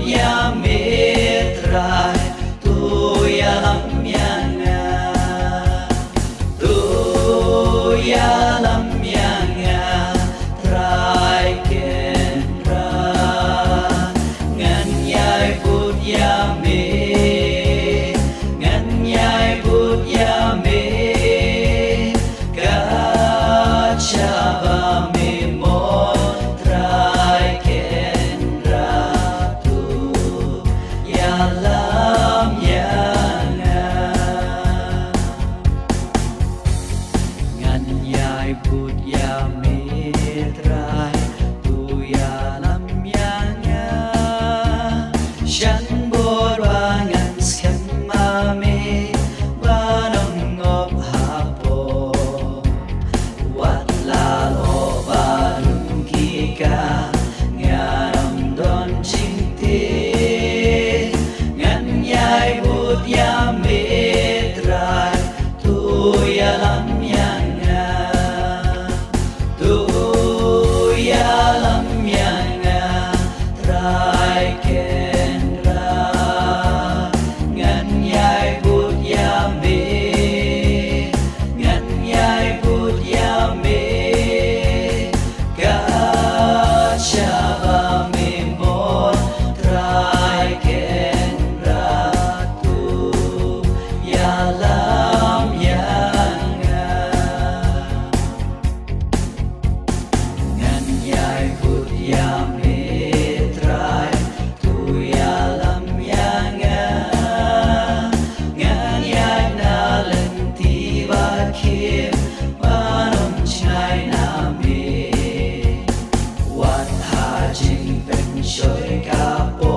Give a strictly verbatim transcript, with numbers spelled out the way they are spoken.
Ïa me Trai, to ïalam ïa nga. To ïalam ïa nga, Trai Kynrad. Ngan ïai bud ïa me, ngan ïai bud ïa me. Ka shaba me mon, Trai Kynrad, to ïalam ïa nga. Ngan ïai bud ïa me Trai, to ïalam ïa nga. Shan bor ba ngan skhem ma me, ban ym ngop hapoh. Wat la lyoh ba dum ki ka, ngan ym don jingtip. Ngan ïai bud ïa me Trai, to ïalam ïa nga. To ïalam ïa nga, Trai Kynrad. Ngan ïai bud ïa me, ngan ïai bud ïa me. Ka shaba me mon, Trai Kynrad, to ïalam ïa nga. Ngan ïai bud ïa me Trai, to ïalam ïa nga. Ngan ïaid na lynti ba khim, ban ym shngaiñ na me. Wat ha jingpynshoi ka pop.